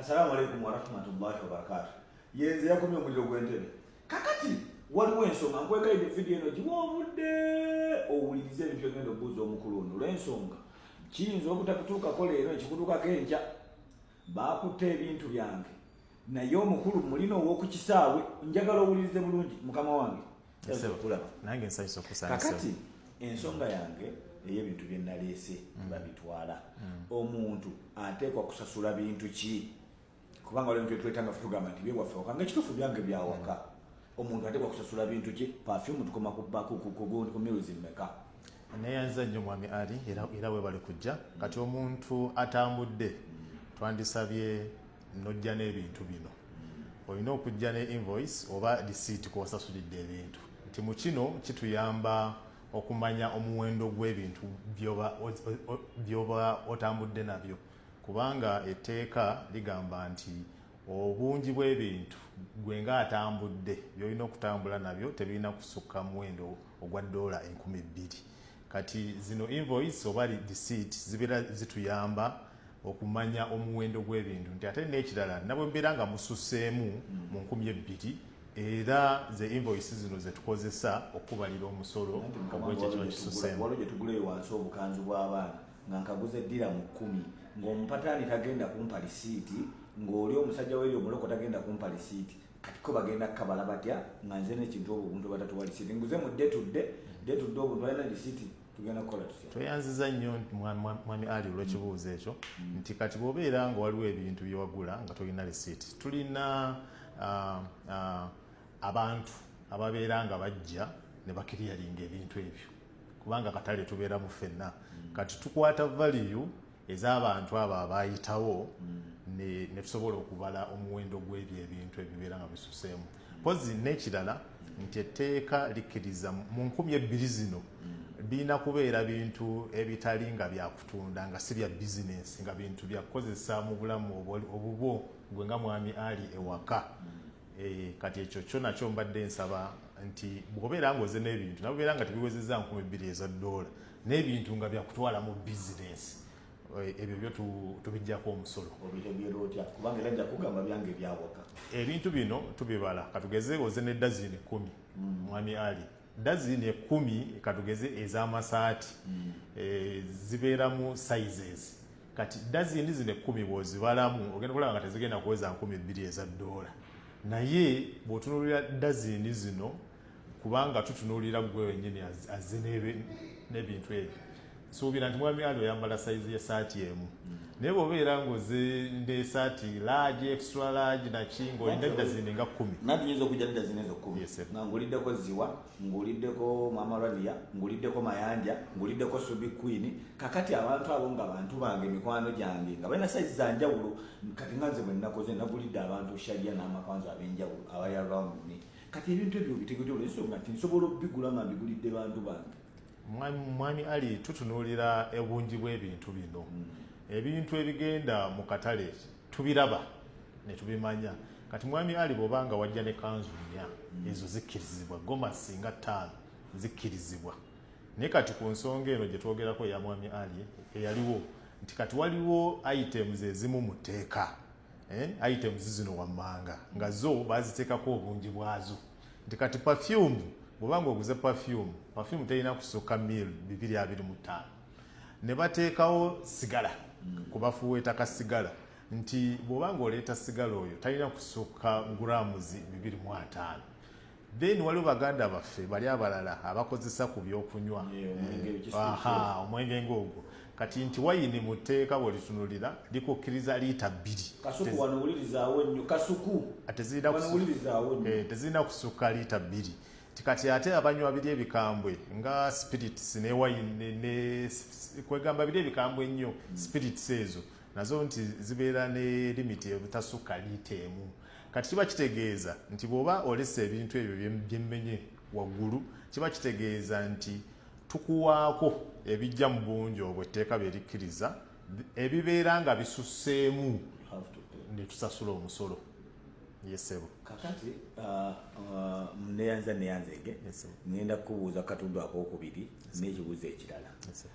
Assalamu alaikum warahmatullahi wabarakatu. Yenze yakomye omuliro gw'entebe. Kakati waliwo ensonga, nkwegayidde, vidiyo eno giwa obudde owulirize ebintu byogenda okubuuza omukulu ono, olw'ensonga kiyinza obutakutuukako leero, ekikutuukako enkya. Baakutte ebintu byange, naye omukulu mulina ow'oku kisaawe. Njagala owulirize bulungi, mukama wange. Kulaba. Nange nsanyusa okusanyusa. Kakati ensonga yange ey'ebintu bye naleese babitwala. Omuntu ateekwa kusasula bintu ki? Kubanga waliwo ebintu byetwetanga ffe, tugamba nti byewaffe waka, nga ekituufu byange byawaka. Omuntu ateekwa kusasula bintu ki? Perfume tukoma ku mils mmeka? Neyanza nnyo, mwami Ali, era webale kujja. Kati omuntu atambudde, twandisabye nojja n'ebintu bino. Olina okujja ne invoice oba receipt kwewasasulidde ebintu, nti mu kino kituyamba okumanya omuwendo gw'ebintu by'oba otambudde nabyo, kubanga etteeka ligamba nti obungi bw'ebintu gwe ng'atambudde by'olina okutambula nabyo tebirina kusukka muwendo ogwa $2,000. Kati zino invoice oba receipt zibeera zituyamba okumanya omuwendo gw'ebintu, nti ate n'ekirala, nabwe mbeera nga mususeemu mu 2,000, era ze invoice zino zetukozesa okubalira omusolo ogwekyo kiba kisuseemu. Waliwo gye tugulayo wansi obukanzu bw'abaana nga nkaguza eddira mu 10, ng'omupataani tagenda kumpa lisiiti, ng'oli omusajja weri omuloko tagenda kumpa lisiiti. Kati ko bagenda kukabala batya nga nze n'ekintu obwo obuntu batatuwa lisiiti? Nguze mu detudde detudde obuntu alina lisiiti, tugenda kukola tutya? Tweyanziza nnyo, mwami Ali, olw'ekibuuzo ekyo, nti kati bw'obeera nga waliwo ebintu byewagula nga tolina lisiiti, tulina abantu ababeera nga bajja ne baclearinga ebintu ebyo, kubanga katale tubeeramu ffenna. Kati tukwata value ez'abantu abo abayitawo ne tusobola okubala omuwendo gw'ebyo ebintu ebibeera nga bisuseemu. Pozi n'ekirala nti etteeka likkiriza mu 2,000 zino birina kubeera bintu ebitali nga byakutunda, nga si bya bizinensi, nga bintu byakukozesa mu bulamu obubwo gwe nga mwami Ali ewaka. Kati ekyo kyo nakyo mbadde nsaba nti bw'obeera ng'oze n'ebintu nabubeera nga tebiwezezza 2,000 eza ddoola, n'ebintu nga byakutwala mu bizinensi, ebyo byo tubijjako omusolo. Obitegeera otya? Kubanga era nja kugamba byange byawaka. Ebintu bino tubibala. Katugeze oze ne dazini 10, mwami Ali, dazini 10 katugeze ez'amasaati, zibeeramu sizes. Kati dazini zino 10 bw'ozibalamu, ogenda kulaba nga tezigenda kuweza 2,000 eza ddoola. Naye bw'otunuulira dazini zino, kubanga tutunuulira gwe wennyini azze n'ebintu ebyo, nsuubira nti mwami Ali oyambala sayizi y'essaati emu. Naye bw'obeera ng'oze n'essaati large, extra large, naki, ng'olina dazini nga 10. Nanti nyinza okujja ne dazini ezo 10 Yes, sir. nga nguliddeko Ziwa, nguliddeko Mama Rania, nguliddeko Mayanja, nguliddeko Subi Queen. Kakati abantu abo nga bantu bange, mikwano gyange, nga balina sayizi za njawulo. Kati nga nze bwe nakoze, nagulidde abantu sharia n'amakanzu ab'enjawulo abali around me. Kati ebintu ebyo bitegedde olw'ensonga nti nsobola okubigula nga mbigulidde bantu bange. Mwami Ali, tutunuulira obungi bw'ebintu bino. Ebintu ebigenda mu katale tubiraba ne tubimanya. Kati mwami Ali, bw'obanga wajja ne kanzu nnya, ezo zikkirizibwa, gomasi nga ttaano zikkirizibwa. Naye kati ku nsonga eno gye twogerako eya mwami Ali eyaliwo, nti kati waliwo items ezimu mu tteeka, items zino wammanga nga zo baziteekako obungi bwazo, nti kati perfume, bw'obanga oguze perfume, perfume terina kusukka mil 225. Ne bateekawo sigala ku bafuweeta ka sigala, nti bw'obanga oleeta sigala oyo talina kusukka grams 250. Then waliwo baganda baffe bali abalala abakozesa ku byokunywa. Yeah, omwenge, ekisuuso. Aha, omwenge ng'ogwo. Kati nti wayini mu tteeka bw'olitunulira likukkiriza liita 2. Kasuku, wano wulirizaawo nnyo, Kasuku. Tezirina Wano wulirizaawo nnyo. Tezirina kusukka liita 2. Ti kati ate abanywa biri ebikambwe nga spirits ne wine ne kwegamba biri ebikambwe ennyo, spirits ezo nazo nti zibeera ne limit obutasukka liita 1. Kati kiba kitegeeza nti bw'oba olesa ebintu ebyo byemmenye waggulu, kiba kitegeeza nti tukuwaako ebijja mu bungi obwo etteeka bye likkiriza. Ebibeera nga bisusseemu, You have to pay. ne tusasula omusolo. Yesebo. Kakati neyanza neyanzege. Yes, sir. Ngenda kukubuuza katundu akokubiri n'ekibuuzo ekirala. Yes, sir.